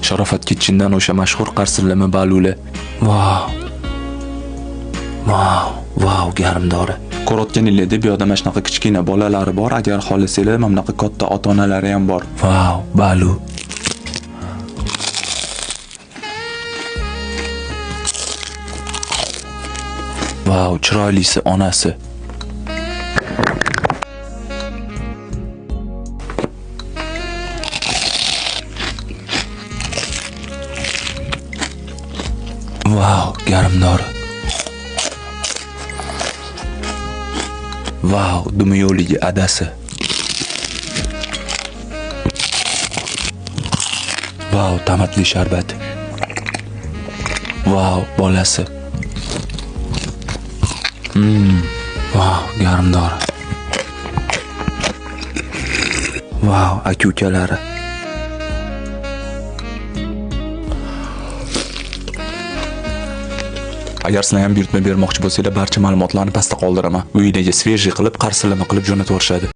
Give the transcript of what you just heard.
Sharofat Kitchendan o'sha mashhur qarsillama baluli. Vau. Vau, vau, garmdori. Ko'rayotganinglardek bu yoqda mana shunaqa kichkina bolalari bor, agar xohlasanglar mana bunaqa katta ota-onalari ham bor. Vau, balu. Vau, chiroylisi onasi. Vau, garmdori. Vau, dumi yo'ligi adasi. Vau, tomatli sharbat. Vau, bolasi. Vau, garmdori. Vau, aka-ukalari. Agar sizlar ham buyurtma bermoqchi bo'lsanglar, barcha ma'lumotlarni pastda qoldiraman. Uyingizga svejiy qilib, qarsillama qilib jo'natib yuborishadi.